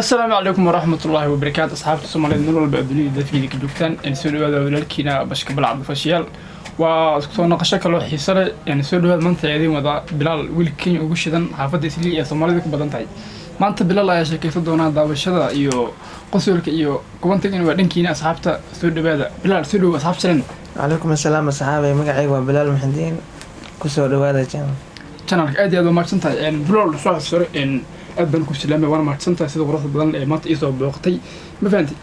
Asalaamu calaykum waraxmatullaahi wabarakaatu, asxaabta Soomaaliyeed meel walba adduunyada dadkeeda ka joogtaan. Soo dhawaada, walaalkiina Bashka Balcad Fashiyaal. Waa isku soo noqosho kaloo xiiso leh. Soo dhawaad. Maanta ayaa idiin wadaa Bilaal, wiil Kenya ugu shidan xaafadda Islii ee Soomaalida ku badan tahay. Maanta Bilaal ayaa sheekaysan doonaa. Daawashada iyo qosolka iyo kubantagan waa dhankiina. Asxaabta, soo dhawaada. Bilaal, soo dhawow. Asxaabta salan. Calaykum asalaam asxaabay, magacayga waa Bilaal Muxidiin, kusoo dhawaada channel. Channelka aad iyo aad waa mahadsan tahay, Bilaal. Soo xasuro, aad baan ku salaamay, waana mahadsan tahay sida quruxda badan ee maanta iisoo booqatay. Ma fahanti,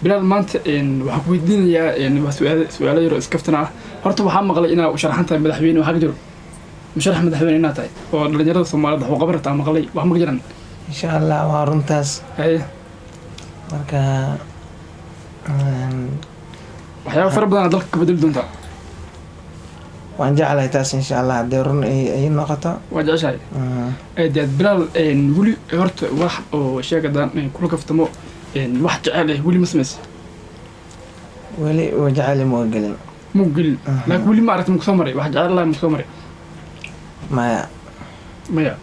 Bilaal? Maanta waxaan ku weydiinayaa waa su'aal, su'aalo yaro iskaftana ah. Horta waxaa maqlay inaa u sharaxan tahay madaxweyne. Waxaa ka jiro musharax madaxweyne inaad tahay oo dhalinyarada Soomaalida wax u qaban rabtaa maqlay. Wax ma ka jiraan? Insha Allah, waa runtaas. Haye. Marka waxyaaba fara badan aad dalka ka bedeli doontaa. Waan jeclahay taas, insha Allah, haddii run ay noqoto. Waa jeceshahay. Aad iyo aad. Bilaal, weli horta wax oo sheeg haddaan kula kaftamo, wax jecel eh weli ma samaysa? Weli waa jecel ma gelin. Muu gelin, laakiin weli ma aragti, makusoo maray wax jecel lahay, makusoo maray? Maya. Maya.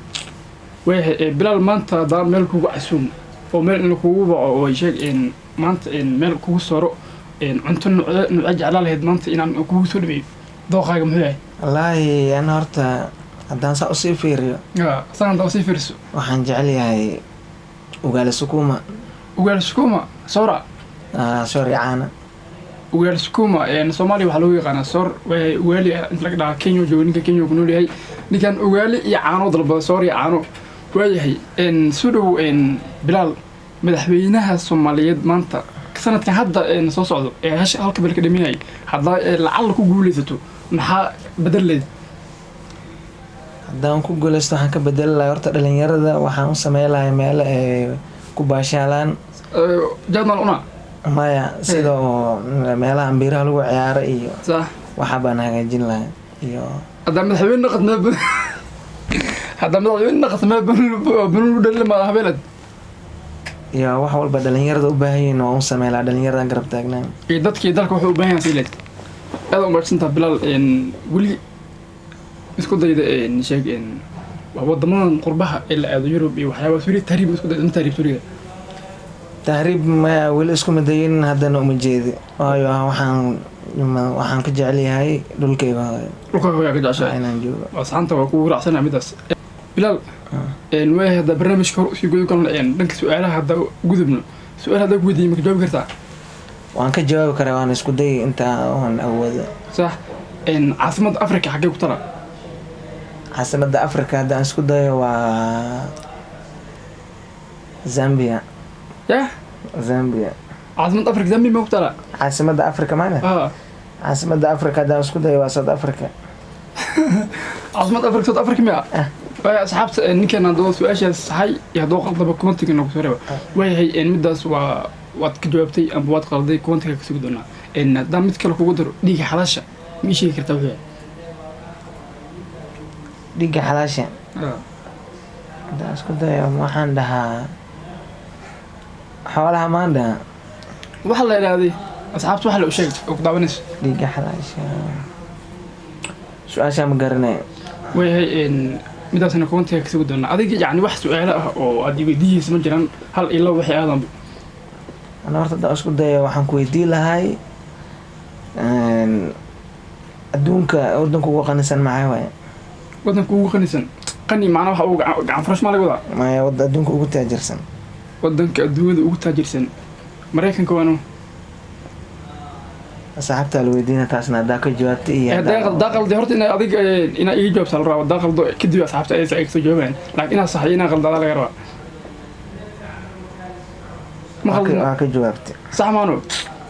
Waayahay, Bilaal, maanta haddaan meel kugu casuumo oo meel in kugu waco oo sheeg maanta meel kugu sooro, cunto nuuce nuuce jeclaa lahayd maanta inaan kugu soo dhaweeyo? Dooqaaga muxuu yahay? Wallaahi ana horta haddaan saa usii fiiriyo, ya saan haddaa usii fiiriso, waxaan jecel yahay ugaali sukuma. Ugaali sukuma soora? Ah, sorry, caana. Ugaali sukuma Soomaaliya waxaa lagu yaqaanaa soor. Waayahay, ugaali inta laga dhahaa Kenya joogo, ninka Kenya ku nool yahay, ninkan ugaali iyo caano dalbada, soor iyo caano. Waayahay, soo dhow, Bilaal. Madaxweynaha Soomaaliyeed maanta sanadkan hadda soo socdo ee halka bal ka dhaminayay, haddaa lacalla ku guuleysato, maxaa bedel leed? Haddaan ku guuleysto, waxaan ka bedeli lahay horta dhalinyarada. Waxaan u sameyn lahay meelo ay ku baashaalaan. Jaadmal una? Maya, sida oo meelaha ambiiraha lagu ciyaaro iyo waxa baan hagaajin lahay iyo Haddaa madaxweyne naqad mee, haddaa madaxweyne naqad mee, banuu dhalin ma habeenad? Iyo wax walba dhalinyarada u baahan yihiin waan u sameyn lahaa, dhalinyaradan garab taagnaan. Iyo dadkii dalka wuxuu u baahan yahay siileed. Aad u mahadsantaha, Bilaal. Weli isku dayda, sheeg, waa wadamadan qurbaha ee la aado, Yurub iyo waxyaabahaas, weli tahriib isku dayda? Ma tahriib weliga? Tahriib maya, weli iskuma dayin, haddana uma jeedi, waayo waxaan ka jecel yahay dhulkayga hooyo. Dhulka hooyaa ka jeceshahay. Inaan joogo. Waa saxanta, waa kugu raacsanahay midaas, Bilaal. Waaya, hadda barnaamijka hor usii gudub kalna, dhanka su-aalaha hadda gudubno. Su-aal haddaa ku weydiiyey, ma ka jawaabi kartaa? Waan ka jawaabi karaa, waan isku day inta waan awoodo. Sax. Caasimadda Africa xaggee ku tala? Caasimadda Africa haddaan isku dayo, waa Zambia. Yah? Zambia. Caasimadda Africa Zambia ma ku tala? Caasimadda Africa maana? Ah. Caasimadda Africa haddaan isku dayo, waa South Africa. Caasimadda Africa South Africa miya? Ah. Waaya, asxaabta, ninkan hadduu su-aashaas saxay iyo hadduu qaldaba, commentiga nagu soo reeba. Waayahay, midaas waad ka jawaabtay amba waad qalday, commentiga ka sugi doonaa. Haddaan mid kale kugu daro, dhiiga xalaasha ma ii sheegi kartaa wuxuu yahay? Dhiigga xalaasha? Ah. Haddaan isku dayo, waxaan dhahaa xoolaha maan dhahaa. Waxaa la idhaahday, asxaabta waxa la u sheeg oo ku daawanayso. Dhiigga xalaasha, su-aashaa ma garanayo. Waayahay, midaasna commentiga ka sugi doonaa. Adiga yacni wax su-aalo ah oo aad iweydiihaysa ma jiraan? Hal iyo laba waxay aadanba. Ana horta haddaan isku dayo, waxaan ku weydiin lahay adduunka wadanka ugu qanisan maxaa waaye? Wadanka ugu qanisan? Qani macnaa waxa ugu gacan furash maa laga wadaa? Maya, wada adduunka ugu taajirsan. Wadanka adduunyada ugu taajirsan, Maraykanka waano. Asxaabtaa la weydiina taasna, haddaa ka jawaabta iyo Haddaa qalday horta ina adiga inaa iga jawaabta la rabaa. Haddaa qaldo kadib asxaabta ay kasoo jawaabayaan, laakiin inaa saxyo inaa qaldadaa laga rabaa. Ma qaldin? Waa ka jawaabtay. Sax maano?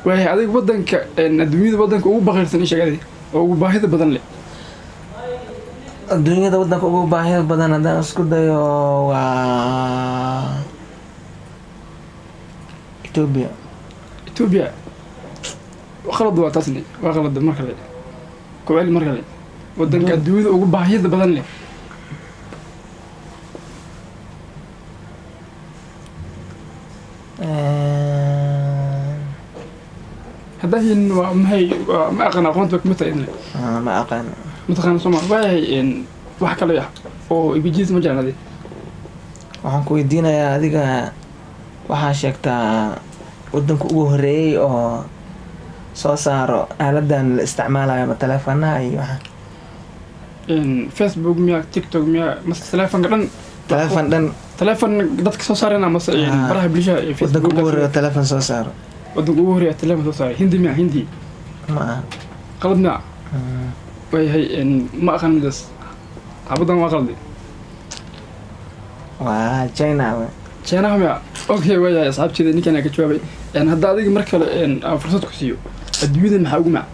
Waayahay, adiga wadanka adduunyada wadanka ugu baqiirsan ii sheeg adiga, oo ugu baahida badan leh. Adduunyada wadanka ugu baahida badan haddaan isku dayo, waa Ethiopia. Ethiopia qalad waa taasni, waa qalad. Mar kale ku celi, mar kale, wadanka adduunyada ugu baahida badan leh. Haddaa hin waa maxay? Waa ma aqaan, aqoonta kuma tahay idin. Ah, ma aqaan. Mataqaana sooma? Waayahay, wax kale ah oo ibijiis ma jiraan adi? Waxaan ku weydiinayaa adiga. Waxaa sheegtaa wadanka ugu horeeyay oo soo saaro aaladan la isticmaalayo ama taleefanaha iyo waxa. Facebook miya, TikTok miya, mase telefonka dhan? Taleefan dhan. Telefon dadka soo saareen mase Ah. baraha bulshada iyo Wadanka Facebook? ugu horeeyo taleefan soo saaro. Wadanka ugu horeeya telefon soo saaray, Hindi miya? Hindi? Ma aha. Qalad miya? Waayahay, ma aqaan midaas, xabadan waa qaldi. Waa China we. Chinaha miya? Okay, waayahay asxaabteeda, ninkan ka jawaabay. Hadda adiga mar kale aan fursad ku siiyo, adduunyada maxaa ugu mac?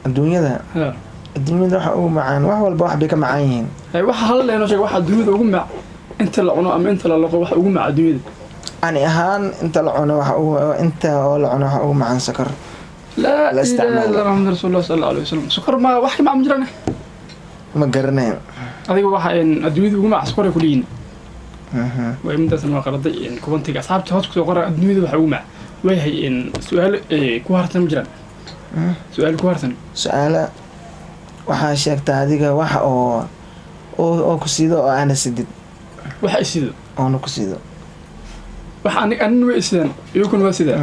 Adduunyada? Ha. Adduunyada waxa ugu macaan, wax walba wax bay ka macaan yihiin. Hay, waxa hal leenoo sheeg waxa adduunyada ugu mac, inta la cuno ama inta la laqo, waxa ugu mac adduunyada. Ani ahaan inta la cuno, waxa ugu, inta oo la cuno waxa ugu macaan sokor. Laa La ilaaha isticmaalo. illa Muhammad rasuulullah sal allahu alayhi wasalam. Sokor ma wax ka mac ma jiraan? Ma garanayo. Adiga waxa adduunyada ugu mac sokor ay ku leeyihiin. Way midaasna waa qaladay. Kubantiga asxaabta hoos kusoo qora adduunyada waxa ugu mac. Waayahay, su-aal ku harsan ma jiraan? Su-aal ku harsan? Su-aala, waxaa sheegtaa adiga wax oo ku sido oo aana sidid. Waxa isido? Oona ku sido. Waxa anig anina way isidaan, iyaguna waa sidaa.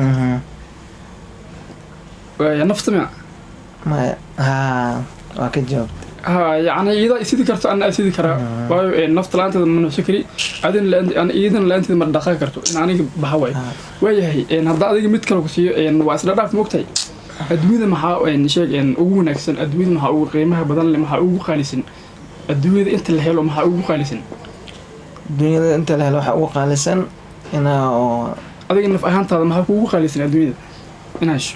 Waaya, nafta miya? Maya, haa, waa ka jawaabtay. Ha, yacni iyada isidi karto, anna isidi karaa. Waayo nafta la-aanteeda ma nuuxsan kari, adina la-aan iyadana la-aanteeda ma dhaqaaqi karto in aniga baxa waay. Waayahay, hadda adiga mid kale ku siiyo, waa isla dhaaf, moogtahay. Adduunyada maxaa sheeg ugu wanaagsan? Adduunyada maxaa ugu qiimaha badan leh? Maxaa ugu qaalisan adduunyada inta la helo? Maxaa ugu qaalisan? Adduunyada inta la helo waxa ugu qaalisan inaa oo Adiga naf ahaantaada maxaa kuugu qaalisan adduunyada inaa hesho?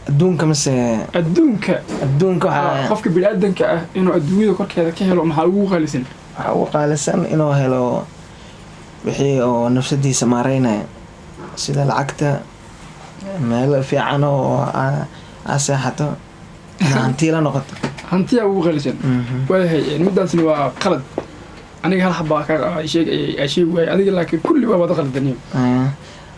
Adduunka mase? Adduunka. Adduunka waxaa Qofka biniaadanka ah inuu adduunyada korkeeda ka helo, maxaa ugu qaalisan? Waxaa ugu qaalisan inuu helo wixii oo nafsadiisa maareynaya, sida lacagta, meel fiican oo aa seexato, inaa hanti la noqoto. Hantiyaa ugu qaalisan? Waayahay, midaasna waa qalad. Aniga hal xabaa ka sheeg ay sheegi waayay adiga, laakiin kulli waa wada qaldaniyo.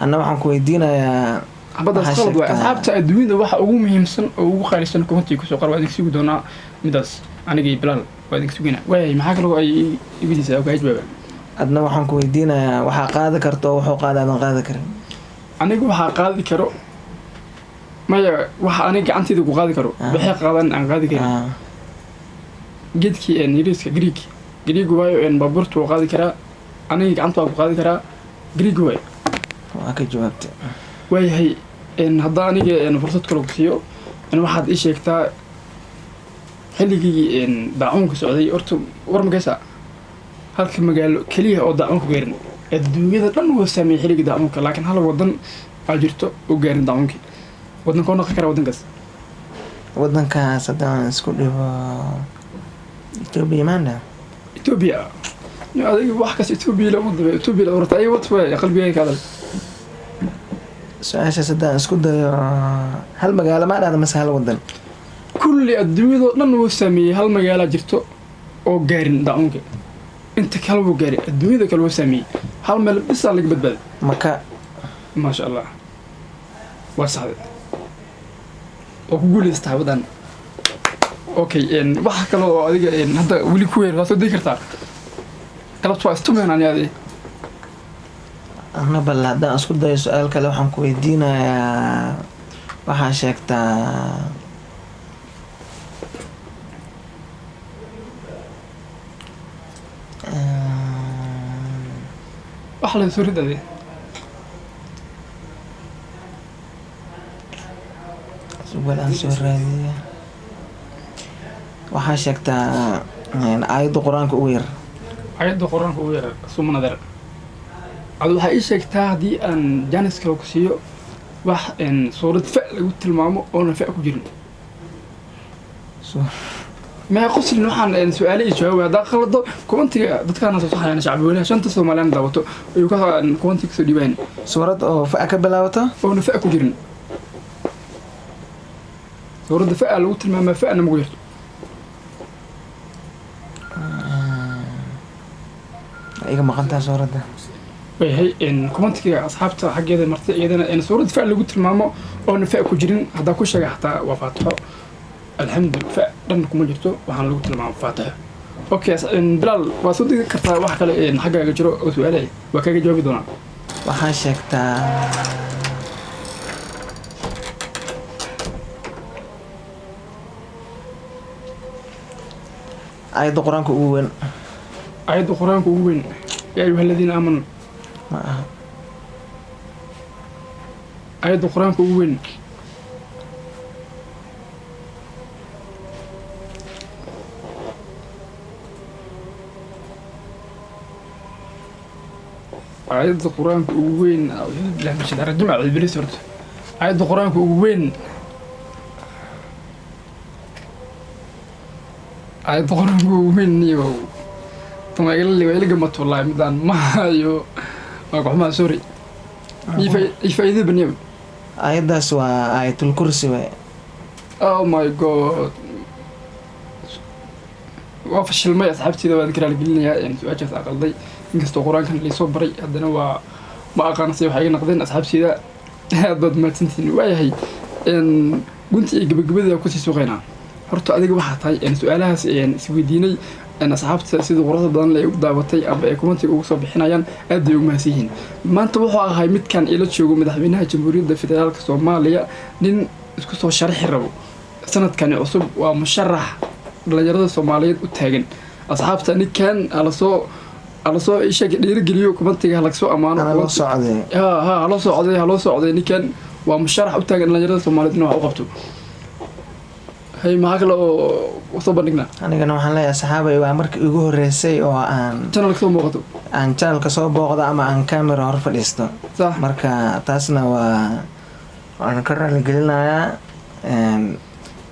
Anna waxaan ku weydiinayaa Xabadaas waxaa qalad waay. Asxaabta, adduunyada waxa ugu muhiimsan oo ugu qaalisan kumantii kusoo qor. Waa idinka sugi doonaa midaas, aniga iyo Bilaal waa idinka sugina. Waayahay, maxaa kaloo ay iweydiisaa oo kaa jawaaba? Adna waxaan ku weydiinayaa waxaa qaadi karto oo wuxuu qaada aadan qaadi karin. Aniga waxaa qaadi karo, maya, waxa aniga gacanteyda ku qaadi karo, waxay qaadan aan qaadi karin. Geedkii yariiska Greek, Greek waayo, baabuurta wuu qaadi karaa, aniga gacanta waa ku qaadi karaa. Greek waay. Waa ka jawaabtay. Waayahay, haddaa aniga fursad kale ku siiyo, waxaad ii sheegtaa xilligii daacuunka socday. Horta war makaysaa halka magaalo keliya oo daacuunka gaarin? Adduunyada dhan wuu saameeyey xilligii daacuunka, laakiin hal wadan aa jirto oo gaarin daacuunkii. Waddankoo noqon kara waddankaas? Wadankaas haddaan isku dhibo, Ethiopia maanda. Ethiopia? Yo, adiga wax kas Ethiopia la wadaba, Ethiopia la horta ay wad waay, qalbigayga ka hadal. Su-aashaas haddaan isku dayo, hal magaalo maa dhahda mase hal wadan? Kulli adduunyadoo dhan wuu saameeyey, hal magaalaa jirto oo gaarin daacuunka. Inta kale wuu gaaray, adduunyada kale wuu saameeyey, hal meel bisaa laga badbaaday. Maka. Maasha Allah, waa saxday, waa ku guulaysta xabadan. Okay, waxa kale oo adiga hadda weli ku weer waa soo degi kartaa. Galabta waa istumeen ani adi. Anna bal haddaan isku dayo su-aal kale, waxaan ku weydiinayaa waxaa sheegtaa Wax la soo rid adi. Su'aal aan soo raadiya, waxaa sheegtaa aayadda Qur-aanka ugu yar. Ayadda Qur-aanka ugu yar, sumanadar ad. Waxaa ii sheegtaa haddii aan jaanis kale ku siiyo wax suurad fa lagu tilmaamo oona fa ku jirin. Mee qoslin, waxaan su-aale iyo jawaab. Haddaa qalado, kumantiga dadkaana soo saxayaan, shacbi weynaha shanta Soomaaliyana daawato ayuu ka kumantiga kasoo dhiibayan. Suurad oo fa ka bilaabato? Oona fa ku jirin. Suuradda fa lagu tilmaamaa, fa'na maku jirto. Waa iga maqantaa suuradda. Waayahay, kumantiga asxaabta xaggeeda martay iyadana, suuradda fa lagu tilmaamo oona fa ku jirin haddaa ku sheega xataa waa Faatixo. Alxamdu, fa dhan kuma jirto, waxaana lagu tilmaama Faatixo. Okay, Bilaal, waa soo degi kartaa wax kale xaggaaga jiro oo su-aalahay, waa kaaga jawaabi doonaa. Waxaa sheegtaa aayadda Qur-aanka ugu weyn. Aayadda Qur-aanka ugu weyn, yaa ayuha aladiina aamanu. Ma aha. Aayadda Qur-aanka ugu weyn. Aayadda Qur-aanka ugu weyn, acuudu billahi min shaytaani rajiim, acuudu billahi horta. Aayadda Qur-aanka ugu weyn, aayadda Qur-aanka ugu weyn niyo tan waa igala, waa ila gamato wallahi, midaan ma hayo, waa kuxumaa, sorry. Ii faa'iido baniyo. Aayaddaas waa Aayatul Kursi waay. Oh my God, waa fashilmay. Asxaabteyda waan karaal gelinayaa su-aashaas aqalday, inkastoo Qur-aankan laysoo baray, haddana waa ma aqaan se waxay iga naqdeen. Asxaabteyda, aad baad mahadsantihiin. Waayahay, gunti iyo gabagabada kusii suuqeynaa. Horta adiga waxaa tahay su-aalahaas isweydiinay asxaabta sida quruxda badan ay u daawatay ama ay commentiga ugu soo bixinayaan, aad bay ugu mahadsan yihiin. Maanta wuxuu ahay midkan ila joogo madaxweynaha Jamhuuriyadda Federaalka Soomaaliya, nin isku soo sharxi rabo sanadkani cusub, waa musharax dhalinyarada Soomaaliyeed u taagan. Asxaabta, ninkan halasoo isheeg dhiirigeliyo, commentiga halagasoo ammaano. Ana loo socday. Ha ha, haloo soo coday, haloo soo coday. Ninkan waa musharax u taagan dhalinyarada Soomaaliyeed in wax u qabto. Hay, maxaa kale oo soo bandhignaa? Anigana waxaan leeyahay, asxaabay, waa markii igu horeysay oo aan channelka soo muuqato, aan channelka soo booqdo ama aan camera hor fadhiisto. Marka taasna waan ka raaligelinayaa.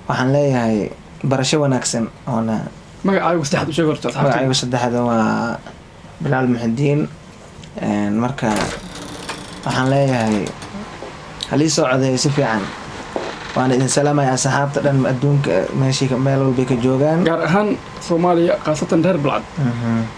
Waxaan leeyahay barasho wanaagsan oona Magacaagu saddexaad u sheeg horta asxaabta. Magacaygu saddexda waa Bilaal Muxidiin. Marka waxaan leeyahay halii soo codeeyo si fiican. Waana idin salaamaya asxaabta dhan adduunka meeshii meel walbay ka joogaan. Gaar ahaan Soomaaliya, khaasatan reer Balcad.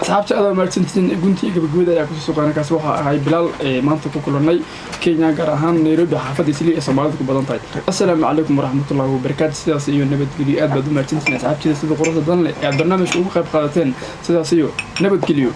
Asxaabta, adaa mahadsantihiin. Gunti iyo gabagabada ayaa kusoo suqaana. Kaasi waxaa ahay Bilaal ee maanta ku kulannay Kenya, gaar ahaan Nairobi, xaafadda Islii ee Soomaalida ku badan tahay. Assalaamu calaykum waraxmatullahi wabarakaatu. Sidaas iyo nabadgelyo. Aad baad u mahadsantihiin asxaabtida sida quruxda badan leh ee aad barnaamijka uga qayb qaadateen. Sidaas iyo nabadgelyo.